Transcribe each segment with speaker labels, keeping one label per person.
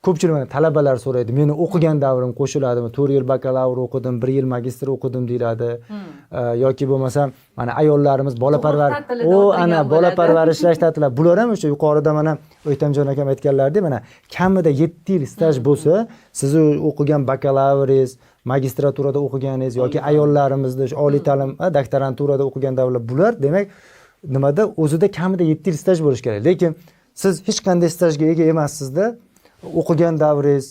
Speaker 1: Ko'pchilik mana talabalar so'raydi, meni o'qigan davrim qo'shiladimi, 4 yil bakalavr o'qidim, 1 yil magistr o'qidim deyiladi. Yoki bo'lmasam mana ayollarimiz bolaparvar
Speaker 2: Tug'ruq ta'tilida
Speaker 1: o
Speaker 2: o'tirgan
Speaker 1: ana
Speaker 2: bo'ladi.
Speaker 1: Bola parvarishlash ta'tili, bular ham o'sha yuqorida mana O'ytamjon akam aytganlaridek, mana kamida 7 yil staj bo'lsa, sizni o'qigan bakalavringiz, magistraturada o'qiganingiz yoki ayollarimizni o'sha oliy ta'lim, doktoranturada o'qigan davrlar, bular demak nimada o'zida kamida 7 yil staj bo'lishi kerak. Lekin siz hech qanday stajga ega emassizda, o'qigan davringiz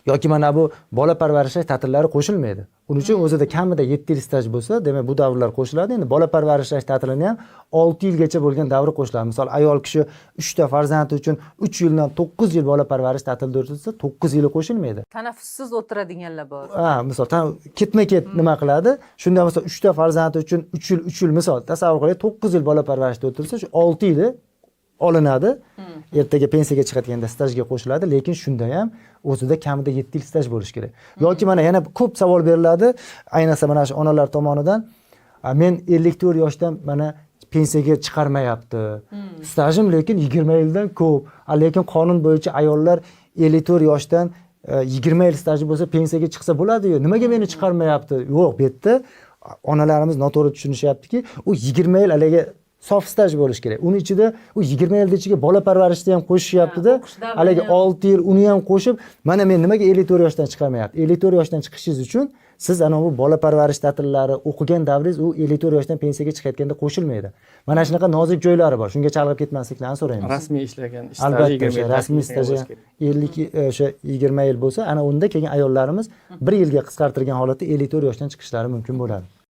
Speaker 1: yoki mana bu bola parvarishlash ta'tillari qo'shilmaydi. Uning uchun o'zida kamida 7 yil staj bo'lsa, demak bu davrlar qo'shiladi. Endi bola parvarishlash ta'tilini ham 6 yilgacha bo'lgan davri qo'shiladi. Misol, ayol kishi 3 ta farzandi uchun 3 yildan 9 yil bola parvarish ta'tilida o'tilsa, 9 yili qo'shilmaydi.
Speaker 2: Tanaffussiz o'tiradiganlar bor.
Speaker 1: Ha, misol, ketma ket nima qiladi, shunda misol 3 ta farzandi uchun 3 yil, 3 yil, misol tasavvur qiling, 9 yil bola parvarishda o'tirsa, shu 6 yili olinadi, ertaga pensiyaga chiqayotganda stajga qo'shiladi. Lekin shunda ham o'zida kamida 7 yil staj bo'lishi kerak. Yoki mana yana ko'p savol beriladi, ayniqsa mana shu onalar tomonidan: "A, men 54 yoshdan mana pensiyaga chiqarmayapti, stajim lekin 20 yildan ko'p, a lekin qonun bo'yicha ayollar 54 yoshdan 20 yil staji bo'lsa, pensiyaga chiqsa bo'ladiyu, nimaga meni chiqarmayapti?" Yo'q, bu yerda onalarimiz noto'g'ri tushunishyaptiki, u 20 yil haligi sof staj bo'lishi kerak. Uni ichida, u 20 yilni ichiga bola parvarishni ham qo'shishyaptida.
Speaker 2: Ha, o'qish davrini
Speaker 1: haligi
Speaker 2: ham.
Speaker 1: 6 yil, uni ham qo'shib, mana men nimaga 54 yoshdan chiqarmayapti? 54 yoshdan chiqishingiz uchun siz anavi bola parvarish ta'tillari, o'qigan davringiz u 54 yoshdan pensiyaga chiqayotganda qo'shilmaydi. Mana shunaqa nozik joylari bor, shunga chalg'ib ketmasliklarini so'raymiz.
Speaker 3: Rasmiy ishlagan staji
Speaker 1: Albatta,
Speaker 3: 20
Speaker 1: o'sha
Speaker 3: yil
Speaker 1: rasmiy
Speaker 3: bo'lishi
Speaker 1: staji
Speaker 3: kerak.
Speaker 1: 50, o'sha 20 yil bo'lsa, ana unda keyin ayollarimiz bir yilga qisqartirgan holatda 54 yoshdan chiqishlari mumkin bo'ladi.